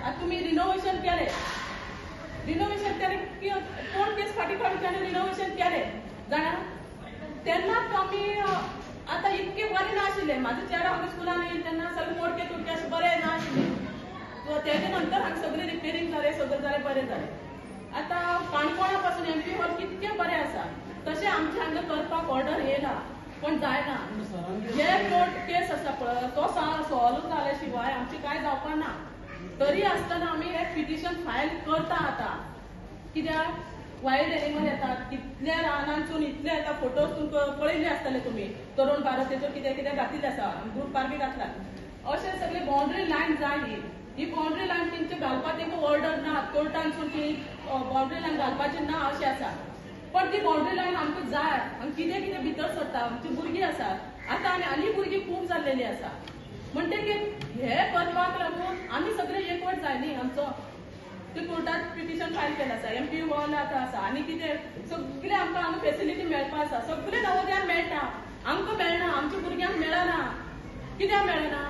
आतां तुमी रिनोवेशन केलें, रिनोवेशन केलें की कोर्ट केस फाटीं फाटीं ताणें रिनोवेशन केलें जाणा. तेन्नाच आमी आतां इतकें बरें नाशिल्लें. म्हाजो चेडो हांगा स्कुलान येयलें तेन्ना सगळें मोडके तुडके अशें बरें नाशिल्लें. तेजे नंतर हांगा सगळें रिपेरींग जालें, सगळें जालें, बरें जालें. आतां काणकोणा पासून एमपी हॉल कितकें बरें आसा, तशें आमचें हांगा करपाक ऑर्डर येयला पण जायना. जे कोर्ट केस आसा पळय तो सॉल्व जाल्या शिवाय आमचें कांय जावपा ना. तरी आसतना आमी हे पिटिशन फायल करता आतां, कित्याक वायल्ड एनिमल येतात कितल्या रानांतसून इतले येता. फोटोज तुमकां पळयल्ले आसतले तुमी, तरुण भारतेचो कितें कितें घातिल्लें आसा, ग्रुपार बी घातला. अशें सगळे बाउंड्री लायन जाय. ही बाउंड्री लायन तेंचे घालपाक तेंकां ऑर्डर ना, कोर्टानसून ती बाउंड्री लायन घालपाची ना अशें आसा. पण ती बाउंड्री लायन आमकां जाय. आनी कितें कितें भितर सरता, आमची भुरगीं आसात आतां आनी आनी भुरगीं खूब जाल्लेली आसा. म्हणटकीर हे करपाक लागून आमी सगळे एकवट जाय न्ही आमचो. ते कोर्टात पिटिशन फायल केलें आसा, एमपी हॉल आतां आसा आनी कितें सगळें आमकां हांगा फेसिलिटी मेळपा आसा. सगळें नवोदयान मेळटा, आमकां मेळना, आमच्या भुरग्यांक मेळना. कित्याक मेळना?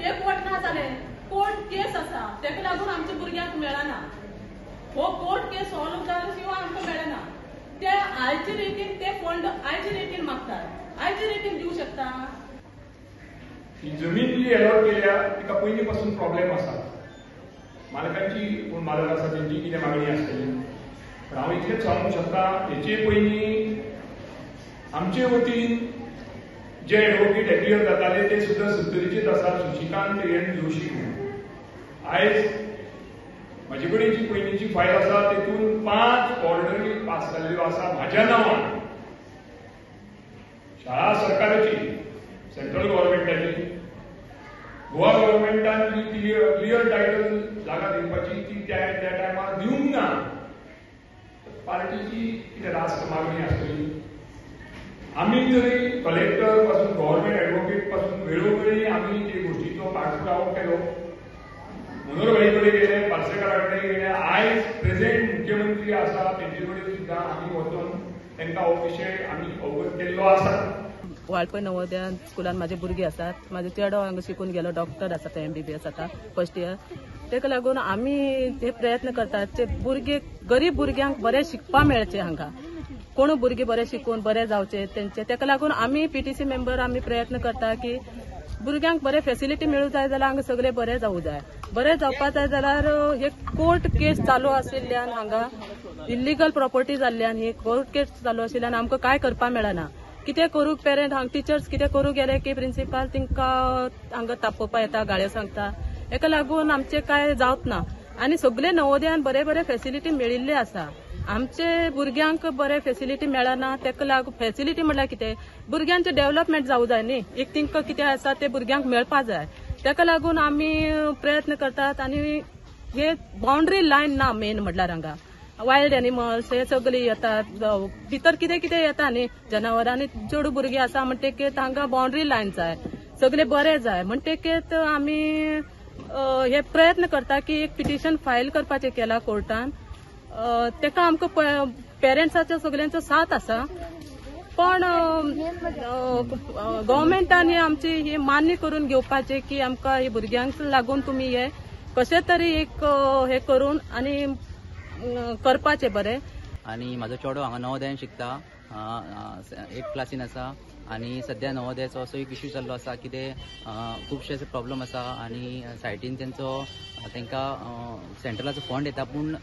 एकवट ना जालें. कोर्ट केस आसा तेका लागून आमच्या भुरग्यांक मेळना. हो कोर्ट केस सॉल्व जाल्या शिवाय आमकां मेळना. ते आयचे रेटीन ते फंड आयचे रेटीन मागतात, आयचे रेटीन दिवं शकता. ही जमीन जी अलॉट केल्या तिका पयलीं पासून प्रॉब्लेम आसा. मालकांची कोण मालक आसा तेंची कितें मागणी आसतली, पण हांव इतलेंच सांगूंक शकता, हेचे पयलीं आमचे वतीन जे एडवोकेट एपियर जाताले ते सुद्दां सत्तरीचेच आसा, सुशिकांत एन जोशी. आयज म्हजे कडेन जी पयलींची फायल आसा तेतून 5 ऑर्डरी पास जाल्ल्यो आसा म्हाज्या नांवान. शाळा सरकाराची, सेंट्रल गव्हर्मेंटाची, गोवा गव्हर्मेंटान जी क्लियर टायटल जागा दिवपाची ती त्या त्या टायमार दिवंक ना. पार्टीची कितें रास्त मागणी आसतली. आमी जरी कलेक्टर पासून गव्हर्मेंट एडवोकेट पासून वेळोवेळी आमी ते गोष्टीचो पाठपुरावो केलो, मनोहर भाई कडेन गेले, पार्सेकारा कडेन गेले, आयज प्रेझेंट मुख्यमंत्री आसा तेंचे कडेन सुद्दां आमी वचून तांकां हो विशय आमी अवगत केल्लो आसा. वाळपय नवोदया स्कुलान म्हाजे भुरगीं आसात. म्हाजो चेडो हांगा शिकून गेलो, डॉक्टर आसा तो, MBBS आतां फर्स्ट इयर. तेका लागून आमी हे प्रयत्न करतात ते भुरगे, गरीब भुरग्यांक बरें शिकपाक मेळचें हांगा, कोण भुरगीं बरें शिकून बरें जावचें तेंचे. तेका लागून आमी PTC member आमी प्रयत्न करता की भुरग्यांक बरें फेसिलिटी मेळूं जाय जाल्यार हांगा सगळें बरें जावूं जाय. बरें जावपा जाय जाल्यार हे कोर्ट केस चालू आशिल्ल्यान, हांगा इल्लिगल प्रॉपर्टी जाल्ल्यान, ही कोर्ट केस चालू आशिल्ल्यान आमकां कांय करपाक मेळना. कितें करूंक पेरंट हांगा टिचर्स कितें करूंक गेले की प्रिंसिपाल तांकां हांगा तापोवपा येता, गाळयो सांगता. हेका लागून आमचें कांय जावच ना. आनी सगळे नवोदयान बरे बरे फेसिलिटी मेळिल्ले आसा, आमचे भुरग्यांक बरे फेसिलिटी मेळना. तेका लागून फेसिलिटी म्हणल्यार कितें, भुरग्यांचें डेव्हलपमेंट जावं जाय न्ही. एक तांकां कितें आसा तें भुरग्यांक मेळपा जाय. तेका लागून आमी प्रयत्न करतात. आनी हे बाउंड्री लायन ना मेन म्हणल्यार हांगा वायल्ड एनिमल्स हे सगळे येतात, भितर कितें कितें येता न्ही, जनावरां आनी चेडूं भुरगीं आसा म्हणटकीर हांगा बाउंड्री लायन जाय, सगळे बरे जाय. म्हणटकीर आमी हे प्रयत्न करता की एक पिटिशन फायल करपाचें केलां कोर्टान. तेका आमकां पेरंट्साचो सगळ्यांचो साथ आसा, पण गव्हर्मेंटान आमची ही मान्य करून घेवपाचें की आमकां हे भुरग्यांक लागून तुमी हे कशें तरी एक हे करून आनी करपाचें बरें. आनी म्हाजो चेडो हांगा नवोदयान शिकता, 8 क्लासीन आसा. आनी सद्या नवोदयाचो असो एक इश्यू जाल्लो आसा कितें खुबशे असे प्रॉब्लम आसा आनी सायटीन तेंचो तांकां सेंट्रलाचो फंड येता पूण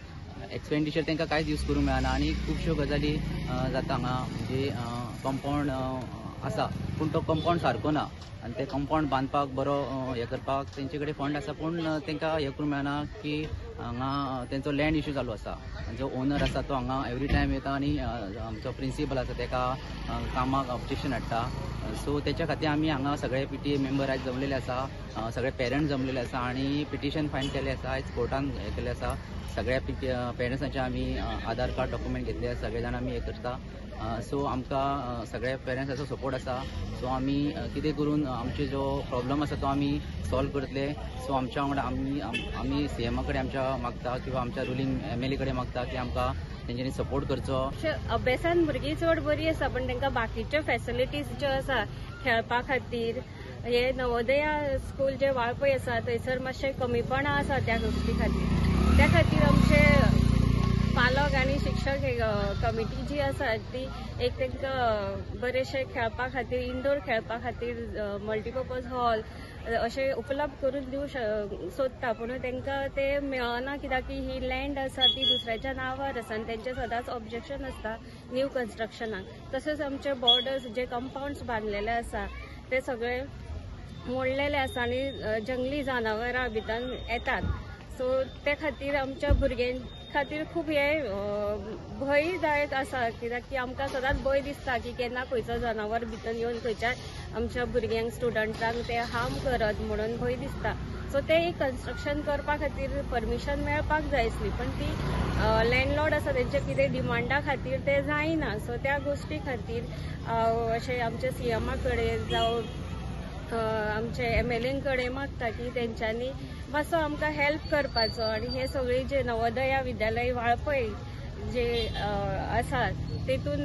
एक्सपेंडिचर तांकां कांयच यूज करूंक मेळना. आनी खुबश्यो गजाली जाता हांगा, म्हणजे कंपावंड आसा पूण तो कंपावंड सारको ना आनी ते कंपावंड बांदपाक बरो हें करपाक तेंचे कडेन फंड आसा पूण तांकां हें करूंक मेळना की हांगा तेंचो लँड इशू चालू आसा. जो ओनर आसा तो हांगा एवरी टायम येता आनी आमचो प्रिंसिपल आसा तेका कामाक ऑब्जेक्शन हाडटा. सो तेच्या खातीर आमी हांगा सगळे PTA member आयज जमलेले आसा, सगळे पेरंट्स जमलेले आसा आनी पिटिशन फायल केलें आसा, आयज कोर्टान हें केलें आसा. सगळ्या पेरंट्सांचे आमी आधार कार्ड डॉक्युमेंट घेतले, सगळे जाण आमी हें करता. सो आमकां सगळ्या पेरंट्साचो सपोर्ट आसा. सो आमी कितें करून आमचे जो प्रॉब्लम आसा तो आमी सॉल्व करतले. सो आमच्या वांगडा आमी आमी CMA कडेन आमच्या मागता किंवा आमच्या रुलींग MLA कडेन मागता की आमकां तेंच्यांनी सपोर्ट करचो. अभ्यासान भुरगीं चड बरी आसा पण तांकां बाकीच्यो फेसिलिटीज ज्यो आसा खेळपा खातीर हे नवोदया स्कूल जे वाळपय आसा थंयसर मातशें कमीपणां आसा त्या गोश्टी खातीर. त्या खातीर आमचे पालक आनी शिक्षक कमिटी जी आसा ती एक तांकां बरेशे खेळपा खातीर, इनडोर खेळपा खातीर मल्टीपर्पज हॉल अशें उपलब्ध करून दिवं सोदता, पूण तांकां ते मेळना कित्याक की ही लँड आसा ती दुसऱ्याच्या नांवार आसा आनी तेंचें सदांच ऑब्जेक्शन आसता न्यू कन्स्ट्रक्शनाक. तशेंच आमचे बॉर्डर्स जे कंपाउंड्स बांदलेले आसा ते सगळे मोडलेले आसा आनी जंगली जनावरां भितर येतात. सो ते खातीर आमच्या भुरग्यां खातीर खूब हे भंयदायक आसा कित्याक की आमकां सदांच भंय दिसता की केन्ना खंयचो जनावर भितर येवन खंयच्या आमच्या भुरग्यांक स्टुडंटांक ते हार्म करत म्हणून भंय दिसता. सो ते एक कन्स्ट्रक्शन करपा खातीर परमिशन मेळपाक जाय आसली, पण ती लँडलॉर्ड आसा तेंच्या कितें डिमांडा खातीर ते जायना. सो त्या गोश्टी खातीर अशें आमच्या सीएमा कडेन जावं आमचे एमएलए कडेन मागता की तेंच्यांनी मातसो आमकां हेल्प करपाचो आनी हे सगळे जे नवोदया विद्यालय वाळपय जे आसा तेतून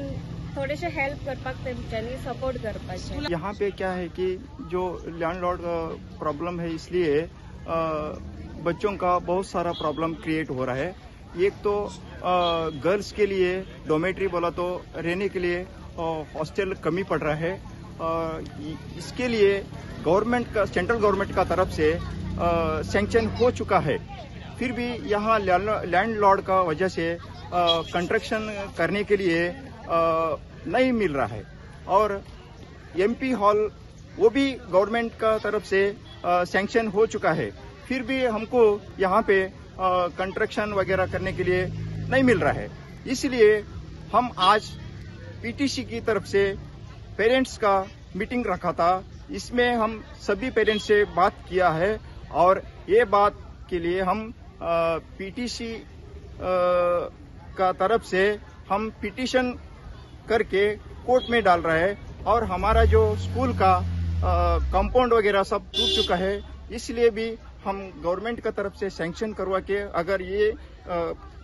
थोडेशे हेल्प करपाक तेंच्यांनी सपोर्ट करपाचे. यहाँ पे क्या है कि जो लैंडलॉर्ड प्रॉब्लम है, इसलिए बच्चों का बहुत सारा प्रॉब्लम क्रिएट हो रहा है. एक तो गर्ल्स के लिए डोमेट्री बोला तो रहने के लिए हॉस्टल कमी पड़ रहा है. इसके लिए गवर्नमेंट का, सेंट्रल गवर्नमेंट का तरफ से सैंक्शन हो चुका है, फिर भी यहाँ लैंडलॉर्ड का वजह से कंस्ट्रक्शन करने के लिए नहीं मिल रहा है. और एमपी हॉल वो भी गवर्नमेंट का तरफ से सैंक्शन हो चुका है, फिर भी हमको यहाँ पे कंस्ट्रक्शन वगैरह करने के लिए नहीं मिल रहा है. इसलिए हम आज पीटीसी की तरफ से पेरेंट्स का मीटिंग रखा था, इसमें हम सभी पेरेंट्स से बात किया है और ये बात के लिए हम पीटीसी का तरफ से हम पिटीशन करके कोर्ट में डाल रहे हैं. और हमारा जो स्कूल का कंपाउंड वगैरह सब टूट चुका है, इसलिए भी हम गवर्नमेंट का तरफ से सैंक्शन करवा के अगर ये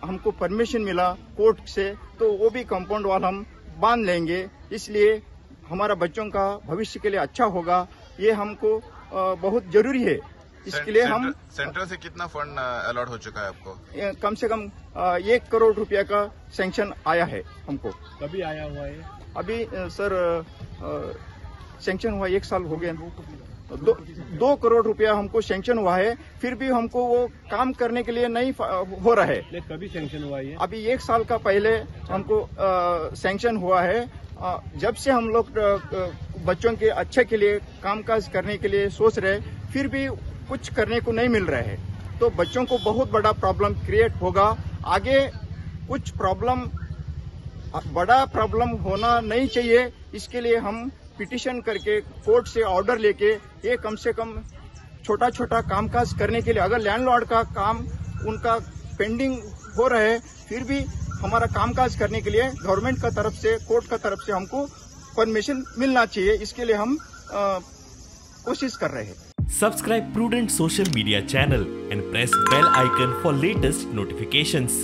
हमको परमिशन मिला कोर्ट से तो वो भी कंपाउंड वाल हम बांध लेंगे. इसलिए हमारा बच्चों का भविष्य के लिए अच्छा होगा, ये हमको बहुत जरूरी है. इसके लिए हम सेंट्रल से कितना फंड अलॉट हो चुका है आपको? कम से कम 1 करोड़ रुपया का सैंक्शन आया है हमको. कभी आया हुआ है? अभी सर सैंक्शन हुआ 1 साल हो गया. 2 करोड़ रुपया हमको सैंक्शन हुआ है, फिर भी हमको वो काम करने के लिए नहीं हो रहा है. कभी सैंक्शन हुआ है? अभी 1 साल का पहले हमको सैंक्शन हुआ है. जब से हम लोग बच्चों के अच्छे के लिए कामकाज करने के लिए सोच रहे, फिर भी कुछ करने को नहीं मिल रहा है, तो बच्चों को बहुत बड़ा प्रॉब्लम क्रिएट होगा. आगे कुछ प्रॉब्लम, बड़ा प्रॉब्लम होना नहीं चाहिए, इसके लिए हम पिटीशन करके कोर्ट से ऑर्डर लेके ये कम से कम छोटा छोटा कामकाज करने के लिए, अगर लैंडलॉर्ड का काम उनका पेंडिंग हो रहा है, फिर भी हमारा कामकाज करने के लिए गवर्नमेंट का तरफ से, कोर्ट का तरफ से हमको परमिशन मिलना चाहिए, इसके लिए हम कोशिश कर रहे हैं. Subscribe Prudent social media channel and press bell icon for latest notifications.